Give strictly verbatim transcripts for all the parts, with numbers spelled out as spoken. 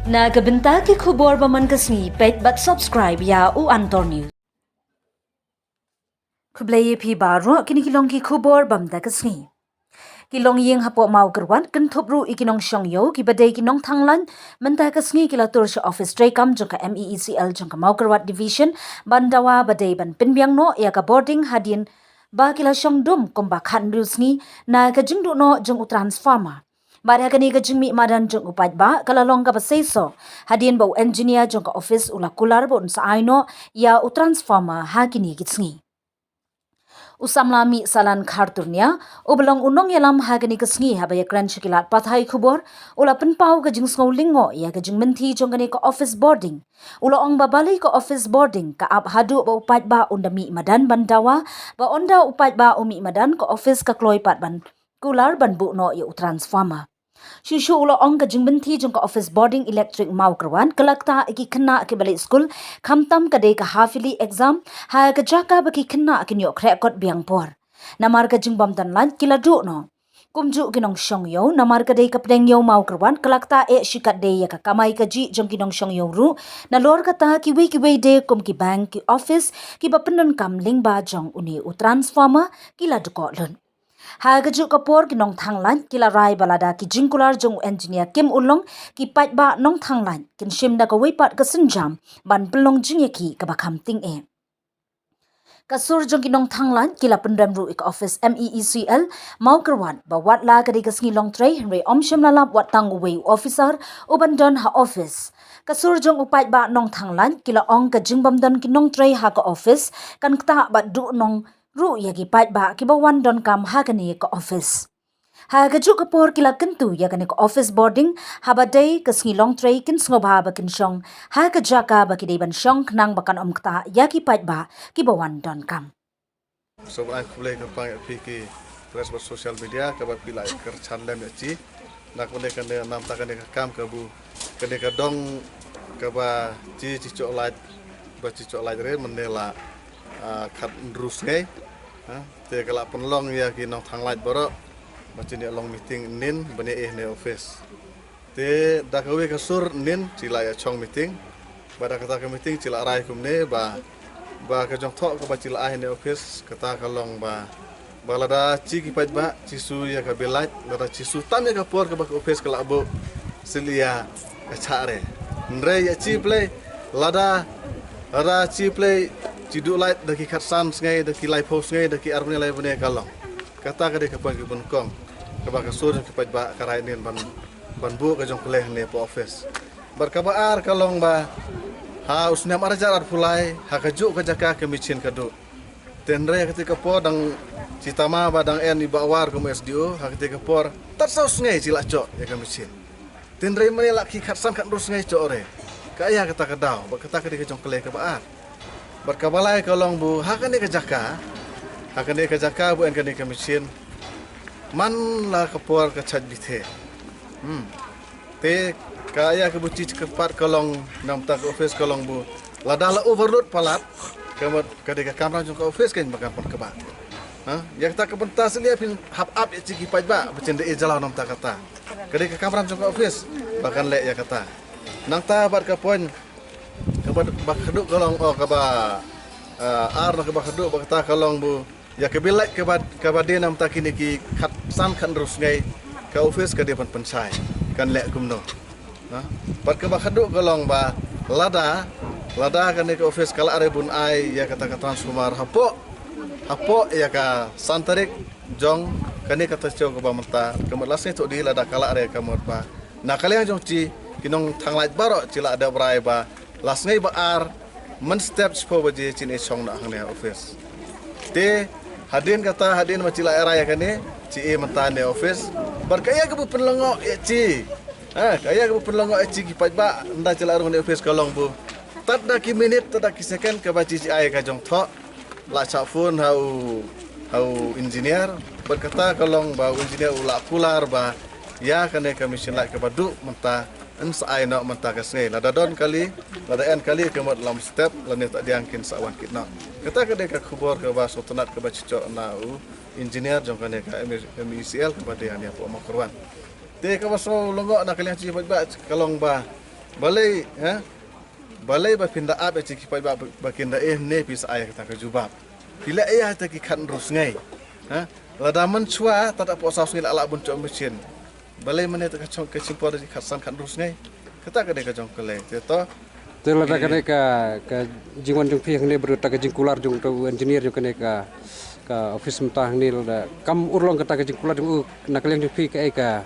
Na ka bynta ki khubor ba man ka sngi, peit bad subscribe ïa u Antor News. Khublei ïa phi baroh, kine ki long ki khubor ba mynta ka sngi. Ki longïing hapoh Mawkyrwat kynthup ruh ïa ki nongshong ïew kiba dei ki nongthanglaiñ, mynta ka sngi ki la tur sha office treikam jong ka M E E C L jong ka Mawkyrwat Division ban dawa ba dei ban pynbiang noh ïa ka bording hadien ba ki la shong dum kumba khathynriew sngi na ka jingduh noh jong u transformer. Bad ha kane ka jingmih madan jong u paidbah ka la long kaba seisoh hadien ba u engineer jong ka office u la kular ba un sa ai noh ïa u transformer ha kine ki sngi. U samla Mihsalan Kharturnia, uba long u nongïalam ha kane ka sngi, haba ïakren sha ki lad pathai khubor, u la pynpaw ka jingsngew lyngngoh ïa ka jingmynthi jong kane ka office bording. U la ong ba balei ka office bording ka ap haduh ba u paidbah un da mih madan ban dawa, ba ynda u paidbah u mih madan ka office ka kloi pat ban kular ban buh noh ïa u transformer. Shuh shuh u la ong ka jingmynthi jong ka office bording electric Mawkyrwat ka la ktah ïa ki khynnah kiba leit skul, khamtam ka dei ka half yearly exam, ha ka jaka ba ki khynnah kin ïoh khreh kot biang por. Namar ka jingbym don lait ki la duh noh. Kumjuh ki nongshong ïew, namar ka dei ka pdeng ïew Mawkyrwat ka la ktah eh shikatdei ïa ka kamai kajih jong ki nongshong ïew ruh, nalor kata kiwei kiwei de kum ki bank, ki office kiba pyndonkam lyngba jong une u transformer ki la duh noh lut. Ha kajuh ka por ki nongthanglaiñ ki la rai ba lada ki jingkular jong u engineer kim urlong, ki paidbah nongthanglaiñ kin shim da kawei pat ka sienjam ban pynlong jingïakhih kaba kham tyngeh. Ka sur jong ki nongthanglaiñ ki la pynrem ruh ïa ka office M E E C L Mawkyrwat ba wat la ka dei ka sngi Longtrei hynrei ym shym la lap wat tang uwei u officer u ban don ha office. Ka sur jong u paidbah nongthanglaiñ ki la ong ka jingbym don ki nongtrei ha ka office kan ktah bad duhnong ruh ïa ki paidbah kiba wan donkam ha kane ka office. Ha kajuh ka por ki la kyntu ïa kane ka office bording, haba dei ka sngi Longtrei kin sngewbha ba kin shong ha ka jaka ba ki dei ban shong khnang ba kan ym ktah ïa ki paidbah kiba wan donkam. Sngewbha ai khublei kyrpang ïa phi ki press bad social media kaba phi la kyrshan lem ïa chi. Na kane kane namta kane ka kam kabu kane ka dong kaba chi chi choh lait ba chi choh lait re mynne la, ah, khathynriew sngi. Ha, te ka la pynlong ïa ki nongthanglait baroh ba chin ïa long meeting nin ban ïa eh ne office. Te da kawei ka sur nin chi la ïa chong meeting. Ba da kata ka meeting chi la rai kumne ba, ba ka jong thoh kaba chi la ai ne office kata ka long ba, ba lada chi ki paidbah chi su ïa ka bill light, lada chi su tam ïa ka por kaba ka office ka la buh, syllia ka chah re. Hynrei ïa chi Blei, lada, lada chi Blei chi duh light da ki khatsan sngi, da ki laiphew sngi, da ki arphew lai bnai ka long. Kata ka dei ka point kaba nyngkong kaba ka sur jong ki paidbah ka rai nin ban, ban buh ka jong ka leh ne hapoh office. Bad kaba ar ka long ba ha u snem arhajar arphew lai ha kajuh ka jaka ka machine ka duh. Te hynrei ha kata ka por dang chi tama ba dang en i Bah War kum u S D O, ha kata ka por tad saw sngi chi la choh ïa ka machine. Te hynrei mynne la ki khatsan khathynriew sngi choh re. Ka ïa kata ka daw bad kata ka dei ka jong ka leh kaba ar. Bad kaba lai ka long bu ha kane ka jaka, ha kane ka jaka bu en kane ka machine, man la ka por ka chait bithe. Hmm. Te ka ïa ka bu chi kyrpad ka long namta ka office ka long bu lada la overload palat, ka mut ka dei ka kamram jong ka office kan ba kan pynkhih ba. Ha? Ïa kata ka bynta syllia phin hap ap ïa chi ki paidbah ba chin da ïa jalaw namta kata. Ka dei ka kamram jong ka office ba kan leh ïa kata. Nangta bad ka point kaba, ba khadduh ka long, oh, kaba, ah, ar na kaba khadduh ba kata ka long bu ïa ka bill light kaba, kaba dei namta kine ki khatsan khathynriew sngi ka office ka dei ban pynshai kan leh kumno. Ha? Bad kaba khadduh ka long ba lada, lada kane ka office ka la re bun ai ïa kata ka transformer hapoh, hapoh ïa ka san tarik jong kane ka taïew kaba mynta, ka mut la sngi Thohdi lada ka la re ka mut ba na ka liang jong chi ki nongthanglait baroh chi la dep rai ba la sngi ba ar mynstep shiphew baje chin ïa shong noh hangne ha office. Te hadien kata hadien ba chi la rai ïa kane chi ïa mynta ne office. Bad ka ïa kaba pynlyngngoh ïa chi. Ha, ka ïa kaba pynlyngngoh ïa chi ki paidbah ynda chi la rung ne office ka long bu tad da ki minit tad da ki second kaba chi chi ai ka jong thoh. La chah phone ha u, ha u engineer, bad kata ka long ba u engineer u la kular ba ïa kane ka machine light kaba duh mynta yn sa ai noh mynta ka sngi. Lada don kali, lada en kali ka mut lym step lane tad diang kin sa wan kit noh. Kata ka dei ka khubor kaba sngewtynnat kaba chi choh na u engineer jong kane ka M E C L kaba dei hangne hapoh Mawkyrwat. Te kaba sngewlyngngoh na ka liang chi paidbah ka long ba Balei, ha? Balei ba phin da ap ïa ki paidbah ba kin da eh ne phi sa ai kata ka jubab. Phi la eh ïa kata ki khat hynriew sngi. Ha? Lada man chwa ta da pok saw sngi la lah bun chok machine. Balei mane ta ka chong ka chim por da ki khat san khat hynriew sngi. Kata ka dei ka jong ka lei. Te to. Te lada ka dei ka ka jingwan jong phi hangne bru ta ka jingkular jong u engineer jong kane ka ka office mynta hangne lada kam urlong kata ka jingkular jong u na ka liang jong phi ka ei ka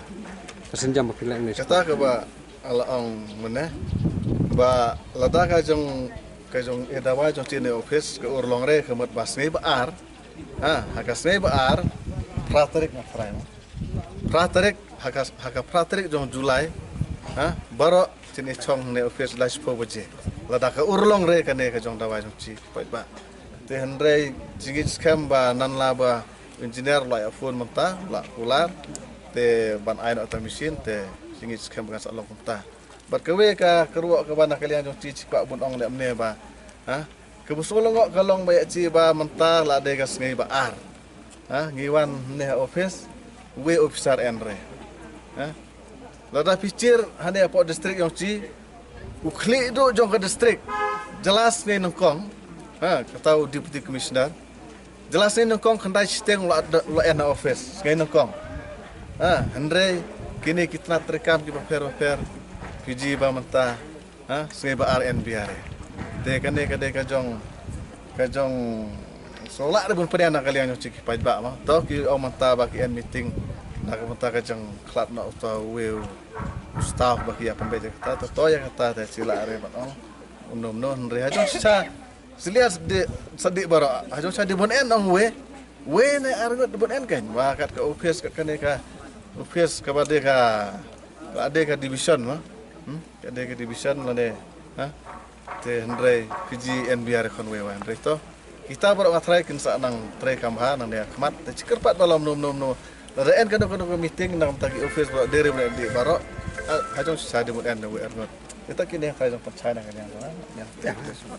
ka sienjam ba phi leh ne. Kata ka ba ala ong mane ba lada ka jong ka jong e dawai jong tine office ka urlong re ka mut ba sngi ba ar. Ha, ha ka sngi ba ar phra tarik na phra. Phra tarik ha ka ha ka phra tarik jong July. Ha, baroh tine chong ne office la shiphew baje. Lada ka urlong re kane ka jong dawai jong chi paidbah. Te hynrei jingit skhem ba nan la ba engineer la ïa phone mynta la kular te ban ai noh ta machine te jingit skhem ba kan sa long kumta. Bad kawei ka kyrwoh kaba na ka liang jong chi chi kwah bun ong leh mne ba ha kaba sngewlyngngoh ka long ba ïa chi ba mynta la dei ka sngi ba ar. Ha ngi wan ne ha office wei officer en re. Ha lada phi chir hane hapoh district jong chi u khlieh duh jong ka district jylla sngi nyngkong. Ha kata u deputy commissioner jylla sngi nyngkong khyndai shiteng la la en ha office sngi nyngkong. Ha hynrei kine ki tnat treikam ki bapher bapher phi ji ba mynta ha sngi ba ar en biare. Te kane ka dei ka jong ka jong so la re bun pdiang na ka liang jong chi ki paidbah ma to ki ong mynta ba ki en meeting na ka mynta ka jong khlad na uta wei u staff ba ki ïa pynbeit ïa kata to to ïa kata te chi la re ban ong. Unom no hynrei ha jong shisha silias de sadi baroh ha jong shisha di bun en ong wei wei ne ar ngut di bun en kan ba kat ka office kat kane ka office ka ba de ka ba de ka division ma. Hmm? Ka de ka division la ne ha te hynrei P G N B R khon wei wei hynrei to kita baroh nga trai kin sa nang trai kam ha nang ne khmat te chikar pat ba lom nom nom no la da en kano kano ka meeting nang ta ki office baroh deri baroh di baroh ha jong shisha di bun en wei ar ngut. Kita kine ka jong pynchai na ka jong ha.